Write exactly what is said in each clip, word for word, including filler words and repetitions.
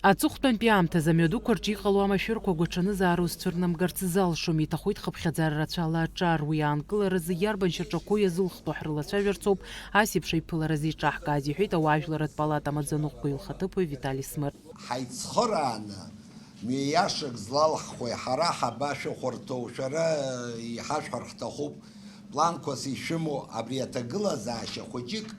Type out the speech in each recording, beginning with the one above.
Аҵыхәтәантәи аамҭазы амҩадуқәа рҿы иҟало амашәырқәа агәаҽанызаара узцәырнамгарц залшом, иҭахоит хыԥхьаӡара рацәала аҿар. Уи аанкыларазы иарбан шьаҿақәоу иазылхтәу ҳрылацәажәарцоуп ас еиԥш аиԥылара зеиҿаҳкааз, иҳәеит ауаажәларратә палата амаӡаныҟәгаҩ лхаҭыԥуаҩ Витали Смыр. Ҳаицхырааны, мҩа иашак злалҳхуеи, ҳара ҳабашәыхәарҭоу, шәара иҳашәҳәар ҳҭахуп, планқәас ишәымоу абри аҭагылазаашьа хәыҷык,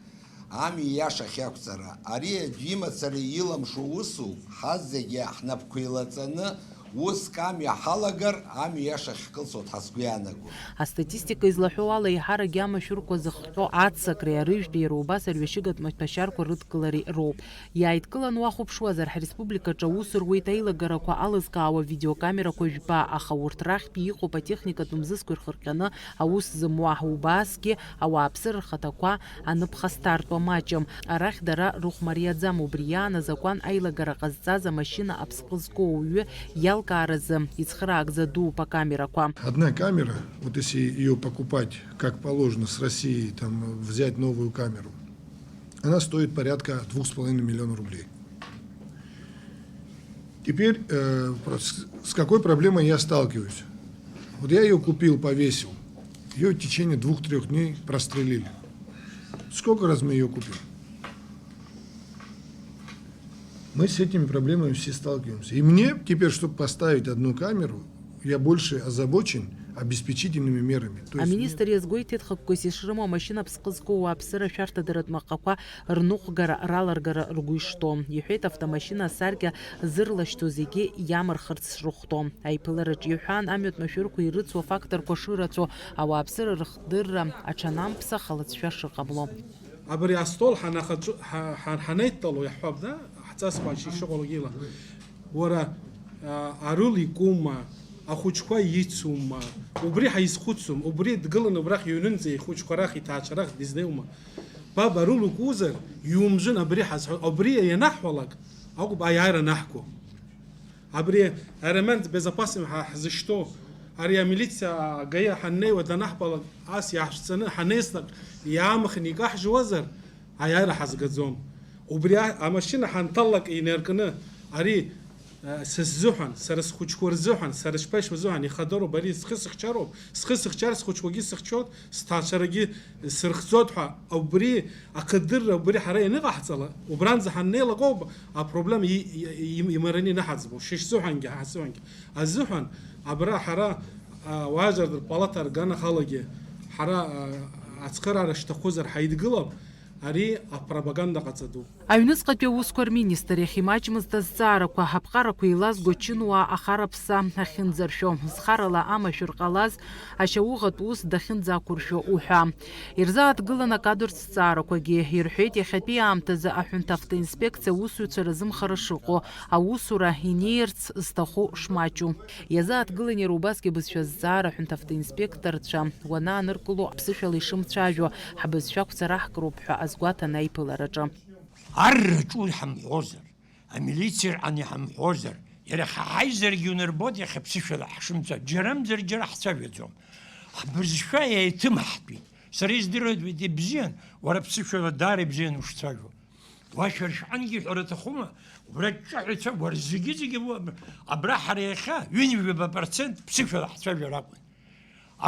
амҩа иашахь иақәҵара, ари аӡә имацара илымшо усуп, ҳазегьы ҳнапқәа еилаҵаны, уск амҩа ҳалагар, амҩа иашахь ҳкылсуеит ҳәа сгәы иаанагоит. Астатистика излаҳәо ала, еиҳаракгьы амашәырқәа зыхҟьо аццакреи арыжәтәи, иара убас арҩашьыгатә маҭәашьарқәа рыдкылареи роуп. Иааидкыланы уахәаԥшуазар, ҳреспубликаҿы аус руеит аилагарақәа алызкаауа видеокамерақәа жәба, аха урҭ рахьтә иҟоуп атехникатә мзызқәа ирхырҟьаны аус зымуа, убасгьы ауааԥсыра рхаҭақәа аныԥхасҭартәуа маҷым. Арахь дара рыхә мариаӡам, убри иаан азакәан аилагара ҟазҵаз амашьына аԥсҟы зку ауаҩы иалкааразы ицхыраагӡа дууп акамерақәа. Одна камера, вот если её покупать, как положено, с России, там, взять новую камеру, она стоит порядка двух с половиной миллиона рублей. Теперь, э, про-, с, с какой проблемой я сталкиваюсь? Вот я её купил, повесил. Её в течение двух-трёх дней прострелили. Сколько раз мы её купим? Мы с этими проблемами все сталкиваемся. И мне теперь, чтобы поставить одну камеру, я больше озабочен обеспечительными мерами. То есть мне Аминистр иазгәеиҭеит, хықәкыс ишрымоу амашьына ԥсҟы зку ауааԥсыра ашәарҭадаратә маҟақәа рныҟәгара раларгара ргәы ишҭоу. Иҳәеит, автомашьына асаркьа зырлашьҭоу зегьы иамырхырц шрыхәҭоу. Аиԥылараҿы иҳәан, амҩатә машәырқәа ирыцу афакторқәа шырацәоу, ауааԥсыра рыхдырра аҽанамԥсах алыҵшәа шыҟамло. Абри астол ҳанахаҵәы-, ҳа-, ҳа-, ҳанеидтәало иаҳҳәап, да, ҳҵасқәа ишыҟало ила. Уара, а, арул икума, ахәыҷқәа ицума, убри ҳаизхәыцуам, убри дгыланы убрахь иҩнынӡа ихәыҷқәа рахь, иҭаацәа рахь дизнеиума? Баб, арул укузар, иумжәын абри ҳазҳәо, убри ианаҳҳәалак акәуп аиааира анаҳго. Абри аелемент безопасным ҳа ҳзышьҭоу, ари амилициа агаиа ҳаннеиуа данаҳбалак, ас иаҳшәҵаны ҳанеислак, иаамхны икаҳжьуазар, аиааира ҳазгаӡом. Убри а-, амашьына ҳанҭаллак инаркны, ари, э, сыззыҳәан, сара схәыҷқәа рзыҳәан, сара шԥа ишәзыҳәан, ихадароуп, ари схы сыхьчароуп, схы сыхьчар схәыҷқәагьы сыхьчоит, сҭаацәарагьы сырхьӡоит ҳәа, убри ахыдырра, убри ҳара ианыҟаҳҵала, убранӡа ҳаннеилак ауп апроблема и-, и-, и-, имараны инаҳаӡбо, шьыжьзыҳәангьы, ҳазыҳәангьы. Азыҳәан, абра ҳара, а, уаажәлар рпалата рганахалагьы, ҳара, а, ацхыраара шәҭахузар ҳаидгылап, ари апропаганда ҟаҵа ду. Аҩныҵҟатәи аусқәа рминистр иахьимаҷмызт азҵаарақәа, аԥҟарақәа еилазго чынуаа ахараԥса ахьынӡаршәо, зхарала амашәыр ҟалаз ашьауӷатә ус дахьынӡақәыршәо уҳәа. Ирзааҭгылан акадртә зҵаарақәагьы. Ирҳәеит, иахьатәи аамҭазы аҳәынҭавтоинспекциа аусзуҩцәа рзымхара шыҟоу, аусура инеирц зҭаху шмаҷу. Иазааҭгылан иара убасгьы абызшәа азҵаара аҳәынҭавтоинспекторцәа уанааныркыло, аԥсышәала ишымцәажәо, ҳбызшәа ақәҵара аҳкроуп ҳәа азгәаҭан аиԥылараҿы. Арра ҿу иҳамҳәозар, амилициа рҟны иҳамҳәозар, иара ҳа ҳаизаргьы унарбоит иахьа ԥсышәала ҳшымцәажәо, џьарамзар џьара ҳцәажәаӡом. Ҳбызшәа еиҭымҳтәит. Сара издыруеит, уи ибзиан, уара ԥсышәала даара ибзиан ушцәажәо. Уашәа ршәҟәангьы иҳәара аҭахума? Убра ҷҷаҳәа ицәа, уара зегьы-зегьы уа-, абра ҳара иахьа ҩынҩажәаба процент ԥсышәала ҳцәажәар акәын.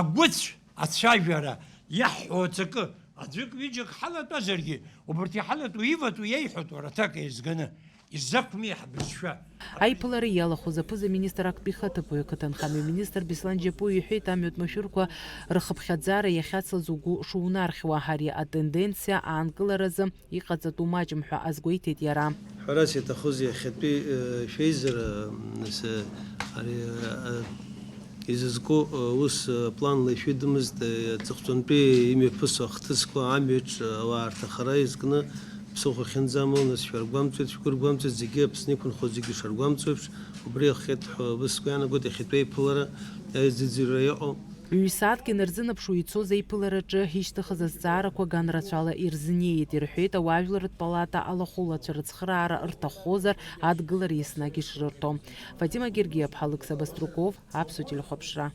Агәыцә ацәажәара иаҳҳәо аҵакы, аӡәык-ҩыџьак ҳалатәазаргьы, убарҭ иҳалатәу, иватәу, иеиҳәатәу, араҭак еизганы, изақәми ҳбызшәа? Аиԥылара иалахәыз аԥыза-министр актәи ихаҭыԥуаҩ, ақыҭанхамҩа министр Беслан Џьапуа иҳәеит, амҩатә машәырқәа рхыԥхьаӡара иахьацлаз угәы шунархьуа, ари атенденциа аанкыларазы иҟаҵатәу маҷым ҳәа азгәеиҭеит иара. Ҳәарас иаҭахузеи, иахьатәи, э, шәеизара, м, нас, э, ари, э, изызку, э, ус, э, планла ишәыдымызт, э, аҵыхәтәантәи имҩаԥысуа ахҭысқәа амҩаҿ, э, ауаа рҭахара иазкны ԥсыхәа ахьынӡамоу, нас шәаргәамҵуеит, шәгәыргәамҵуеит, зегьы Аԥсны иқәынхо зегьы шаргәамҵуеиԥш, убри иахҟьеит ҳәа ус сгәы иаанагоит, иахьатәи аиԥылара аизыӡырҩра иҟоу. Ҩ-сааҭк инарзынаԥшуа ицоз аиԥылараҿы ишьҭыхыз азҵаарақәа ганрацәала ирзнеит, ирҳәеит ауаажәларратә палата алахәылацәа рыцхыраара рҭаххозар, адгылара еснагь ишрырҭо. Фатима Гергиаԥҳа, Алықьса Баструков, Аԥсуа телехәаԥшра.